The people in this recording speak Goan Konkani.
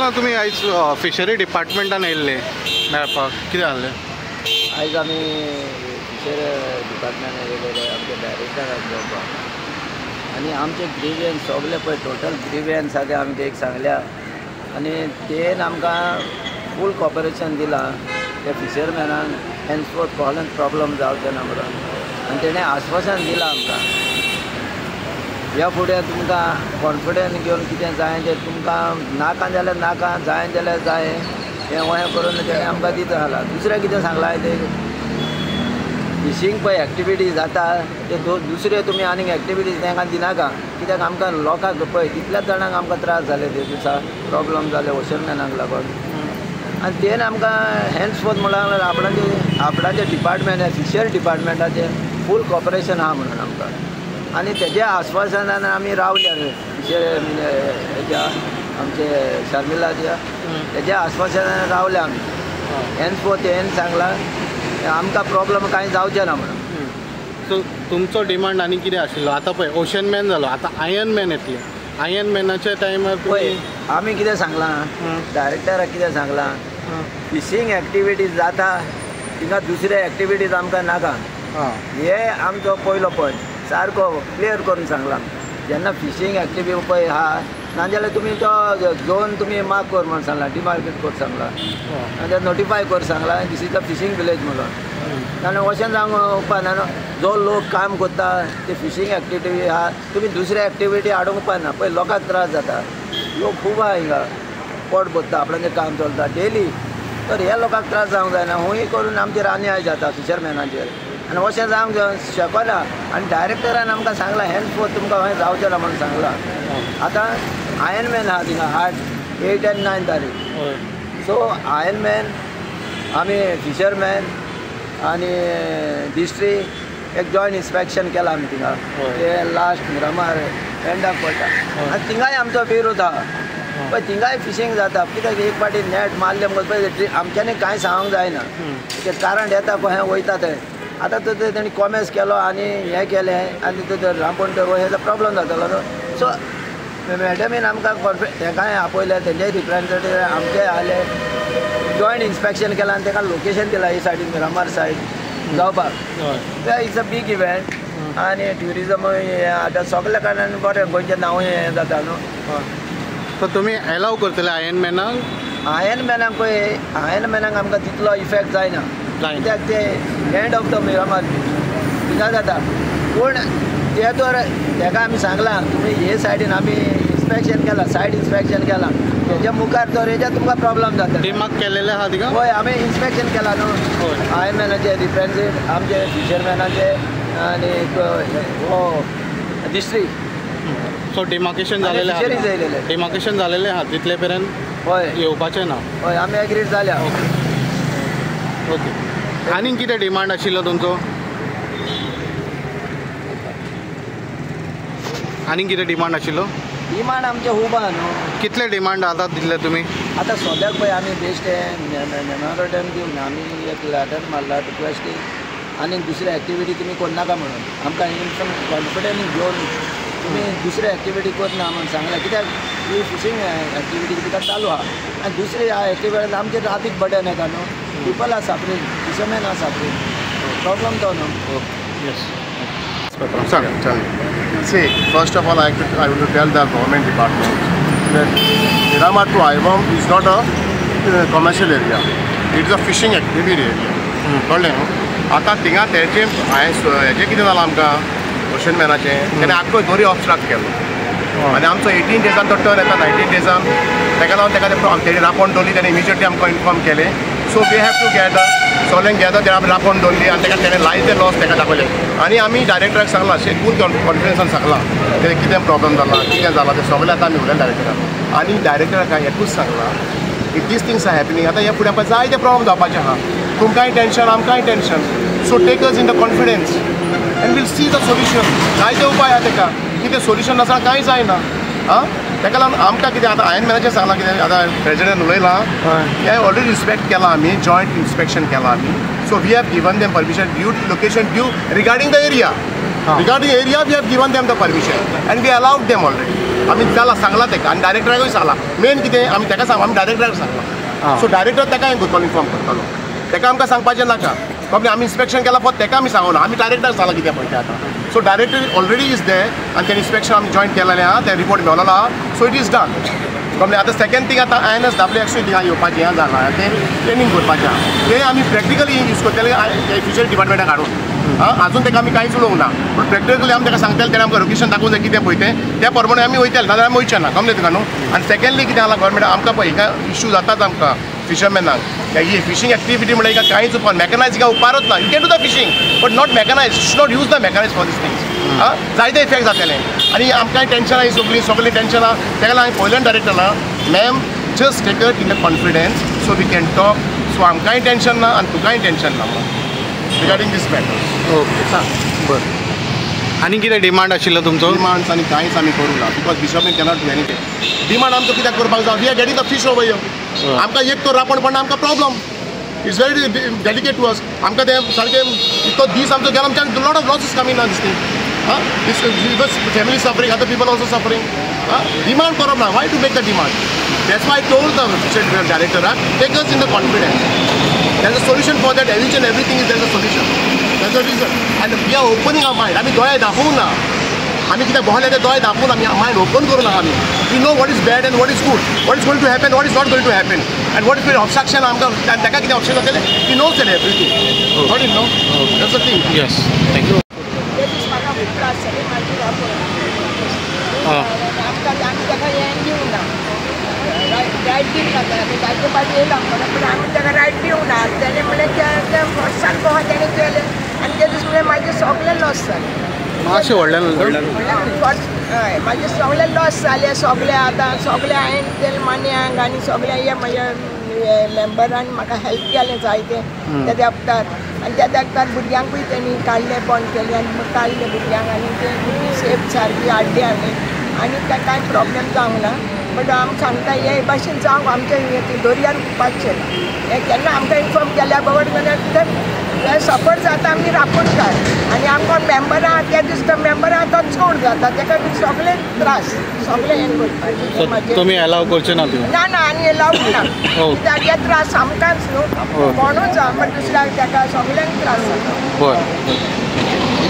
मामा तुमी आयज फिशरी डिपार्टमेंटान येयल्ले मेळपाक, कितें जालें? आयज आमी फिशरी डिपार्टमेंटान येयलेले आमचे डायरेक्टराक मेळपाक आनी आमचे ग्रिवियन्स सगळे पळय टोटल ग्रिवियन्स आसा ते आमी एक सांगल्या आनी तेन आमकां फूल कॉपरेशन दिलां त्या फिशरमॅनान हेन्सफोर्थ कोणाक प्रॉब्लम जावचें ना म्हणून आनी तेणें आश्वासन दिलां आमकां ह्या फुडें तुमकां कॉन्फिडंस घेवन कितें जाय तें तुमकां नाका जाल्यार नाका, जाय जाल्यार जाय, हें वहें करून तेणें आमकां दिता जाला. दुसरें कितें सांगलां तें फिशींग पळय एक्टिविटी जाता ते दुसऱ्यो तुमी आनीक एक्टिविटीज तांकां दिनाका, कित्याक आमकां लोकांक पळय कितल्याच जाणांक आमकां त्रास जाले ते दिसा, प्रॉब्लम जाले वॉशरमॅनाक लागून. आनी तेन आमकां हेन्सफोर्थ म्हणल्यार आपणाचे आपणाचे डिपार्टमेंट फिशरी डिपार्टमेंटाचें फूल कॉपरेशन आहा म्हणून आमकां आनी तेज्या आश्वासनान आमी रावल्या हेज्या आमचे शर्मिलाच्या तेज्या आश्वासनान रावल्या आमी. हेन्सफोर्थ हेन सांगलां आमकां प्रॉब्लम कांय जावचें ना म्हणून. सो तुमचो डिमांड आनी कितें आशिल्लो? आतां पळय ओशन मॅन जालो, आतां आयर्न मॅन येतले, आयर्न मॅनाच्या टायमार पळय आमी कितें सांगलां डायरेक्टराक कितें सांगलां, फिशींग एक्टिविटीज जाता थिंगा दुसरे एक्टिविटीज आमकां नाका, हे आमचो पयलो पॉयंट सारको क्लियर करून सांगलां. जेन्ना फिशींग एक्टिविटी पळय आहा नाजाल्यार तुमी तो झोन तुमी मार्क कर म्हणून सांगलां, डिमार्केट कर सांगलां, नाजाल्यार नोटिफाय कर सांगलां this is the fishing village म्हणून. नाजाल्यार अशें जावंक उपकारना न्हू, जो लोक काम करता ते फिशींग एक्टिविटी आहा तुमी दुसरे एक्टिविटी हाडूंक उपकारना. पळय लोकांक त्रास जाता, लोक खूब आहा हिंगा, पोट भरता, आपणाचें काम चलता डेली, तर ह्या लोकांक त्रास जावंक जायना. हुंय करून आमचेर अन्याय जाता फिशरमॅनाचेर आनी अशें जावंक शकना. आनी डायरेक्टरान आमकां सांगलां हेन्सफोर्थ तुमकां खंय जावचें ना म्हणून सांगलां. आतां आयर्न मॅन आहा थिंगा 8, 8 आनी 9 तारीख, सो आयर्न मॅन आमी फिशरमॅन आनी डिस्ट्रीक्ट एक जॉयंट इन्स्पेक्शन केलां आमी थिंगा, ते लास्ट मिरामार एंडाक पडटा आनी थिंगाय आमचो विरोध आहा. पळय थिंगाय फिशींग जाता, कित्याक एक फावटी नॅट मारलें म्हणून पळय आमच्यांनी कांय सांगूंक जायना, ते कारण येता खंय वयता ते. आतां तर तेणी कॉमेर्स केलो आनी हें केलें आनी ते रांपोण हेजो प्रॉब्लम जातालो न्हू. सो मॅडमीन आमकां तेंकांय आपयलें, तेंचेय रिप्रेजेंटेटीव आमचेय आयले, जॉयंट इन्स्पेक्शन केलां आनी तेका लोकेशन दिलां ही सायडीन मिरामार सायड जावपाक. It's a big event आनी ट्युरिजमूय आतां सगल्या कारणान बरें गोंयचें नांवूय हें जाता न्हू. सो तुमी एलाव करतले आयर्न मॅनाक? आयर्न मॅनाक पळय आयर्न मॅनाक आमकां तितलो इफेक्ट जायना, कित्याक ते end of the Miramar beach थिंगा जाता. पूण ते तर तेका आमी सांगलां तुमी हे सायडीन आमी इन्स्पेक्शन केलां, सायड इन्स्पेक्शन केलां, तेज्या मुखार तर हेज्या तुमकां प्रॉब्लम जाता. डिमार्क केलेले आहा थिंगा? हय आमी इन्स्पेक्शन केलां न्हू, आयर्न मॅनाचे रिप्रेजेंट आमचे फिशरमॅनाचे आनी हो डिस्ट्रीक्ट. सो डिमार्केशन जालेलें आहा, डिमार्केशन जालेलें आहा तितले पर्यंत हय येवपाचें ना. हय आमी एग्रीड जाल्या. ओके, आनीक कितें डिमांड आशिल्लो तुमचो? आनीक कितें डिमांड आशिल्लो? डिमांड आमचें खूब आहा न्हू. कितले डिमांड आतां दिल्ले तुमी? आतां सद्याक पळय आमी बेश्टे मेमोरेंडम दिवंक ना, आमी एक लेटर मारला रिक्वेस्टींग आनीक दुसरी एक्टिविटी तुमी करनाका म्हणून आमकां कॉन्फिडंस घेवन तुमी दुसरी एक्टिविटी करना म्हणून सांगलां. कित्याक ही फिशींग एक्टिविटी तिका चालू आहा आनी दुसरी एक्टिविटी आमचेर रातीक बर्डन येता न्हू, people are suffering, fishermen are suffering, problem तो न्हू. Yes. See, first of all, I want to tell the government department that Miramar to Ivam is not a commercial area. It is a fishing activity area. कळ्ळें न्हू? आतां थिंगा तेजें हेजें कितें जालां आमकां ओशन मॅनाचें तेणें आख्खो दोरी ऑबस्ट्रक्ट केलो आनी आमचो 18 डेजान तो टर्न येता, 19 डेजान तेका लागून तेका तेणी रांपोण दवरली, तेणें इमिजिएटली आमकां इन्फॉर्म केलें. So we have to gather सगळ्यांक गॅदर तेणें आमी रांपोण दवरली आनी तेका तेणें लायते लॉस तेका दाखयले आनी आमी डायरेक्टराक सांगलां, फूल कॉन्फिडन्सान सांगलां तें कितें प्रॉब्लम जाला कितें जाला तें सगळें आतां आमी उलयलें डायरेक्टराक आनी डायरेक्टराक एकूच सांगलां की these things are happening. आतां हे फुडें आमकां जायते प्रॉब्लम जावपाचे आहा, तुमकांय टेंशन आमकांय tension. So take us in the confidence and we'll see the solution. जायते उपाय आहा तेका, कितें सोल्युशन नासतना कांय जायना. आं ताका लागून आमकां कितें आतां हांवें मॅनेजर सांगलां कितें आतां प्रेजिडेंट उलयलां हें ऑलरेडी इन्स्पेक्ट केलां आमी, जॉयंट इन्स्पेक्शन केलां आमी. So we have given them permission due location due regarding the area, regarding area we have given them the permission and we allowed them already. आमी जाला सांगलां ताका आनी डायरेक्टराकूय सांगलां. मेन कितें आमी ताका सांग, आमी डायरेक्टराक सांगलां. सो डायरेक्टर ताका हें करतलो, इन्फॉर्म करतलो. ताका आमकां सांगपाचें नाका, कळ्ळें? आमी इन्स्पेक्शन केलां फक्त ताका आमी सांगूना, आमी डायरेक्टराक सांगलां कितें पळय तें आतां. So director already is there आनी तें इन्स्पेक्शन आमी जॉयन केलेलें आहा, तें रिपोर्ट मेळलेलो आहा. So it is done, कळ्ळें? आतां सेकंड थिंग, आतां INS Dabolim actually थिंगा येवपाचें आहा, जालां तें ट्रेनींग करपाचें आहा, तें आमी प्रॅक्टिकली यूज करतले फिशरी डिपार्टमेंटाक हाडून. आजून ताका आमी कांयच उलोवंक ना, पूण प्रॅक्टिकली आमी ताका सांगतले, तेणें आमकां लोकेशन दाखोवंक जाय कितें पळय तें, त्या प्रमाणे आमी वयतले, नाजाल्यार आमी वयचे ना, कळ्ळें तुका न्हू? आनी सेकंडली कितें जाला, गव्हर्मेंट आमकां पळय हिंगा इश्यू जाताच आमकां फिशरमॅनाक. ही फिशींग एक्टिविटी म्हणल्यार हिंगा कांयच उपाय मॅकनायज हिंगा उपारच ना. You can do the fishing but not mechanise, should not use the mechanise for these things. जायते इफेक्ट जातले आनी आमकांय टेंशन आहा, सगळीं सगळीं टेंशन आहा. ताका लागून हांवें पयल्यान डायरेक्टर ना, ma'am just take it in the confidence so we can talk. So आमकांय टेंशन ना आनी तुकांय टेंशन ना रिगार्डींग दीस मॅटर. ओके, बरें. आनी कितें डिमांड आशिल्लो तुमचो? डिमांड्स आनी कांयच आमी करूंक ना, because fisherman cannot do anything. Demand आमचो कित्याक करपाक जाय? We are getting the fish over here. आमकां एक तर रांपण पडना, आमकां problem. It's very delicate to us. आमकां तें सारकें इतलो दीस आमचो गेलो, आमच्यान lot of losses coming ना this thing. This family suffering, other people also suffering. Demand करप ना, why to make the demand? That's why I told the director, take us in the confidence. There's a solution for that. Each and everything is there's a solution. There's a reason. And we are opening our mind. आमी दोळे दाखोवंक ना, आमी कित्याक भोंवले ते दोळे दाखोवन आमी मायंड ओपन करूं ना. आमी we know what is bad and what is good, what is going to happen, what is not going to happen, and what is going obstruction आमकां ताका कितें ऑप्शन जातलें. We know that everything. What is no, that's a thing. Yes, thank you. म्हाका खूब त्रास जाले, मागीर आमकां आमी ताका हें दिवंक ना, रायट दिवंक नाका. ताचे पाटी येयला आमकां, पूण आमी ताका रायट दिवंक ना. तेणें म्हणलें तें फर्स्टान कशें तेणें केलें आनी ते दीस म्हणलें म्हाजें सगळें लॉस जालें. मातशें व्हडल्यान फर्स्ट हय, म्हाजें सगळें लॉस जालें. सगळें आतां सगळें हांवें तें मान्यांक आनी सगळें हे म्हज्या मेंबरान म्हाका हेल्प केलें जायतें त्या वखदार. आनी त्या वखदार भुरग्यांकूय तेणी काडलें, बंद केलें आनी काडलें भुरग्यांक आनी ते भुरगीं सेफ सारकी हाडली आमी आनी कांय प्रॉब्लेम जावंक ना. बट आमी सांगता हे भाशेन जावंक आमच्या दर्यार उरपाचें ना. हें केन्ना आमकां इन्फॉर्म केल्या बगर जाल्यार कितें सफर जाता आमी रांपणकार आनी आमकां मेंबर आहा त्या दीस तो मेंबर आहा तो चड जाता, ताका सगळे त्रास सगळे हें करपाचें. तुमी एलाव करचे ना? ना ना, आनी एलाव ना, कित्याक हे त्रास आमकांच न्हू, कोणूच जावं पण दुसऱ्याक ताका सगळ्यांक त्रास जाता. बरें.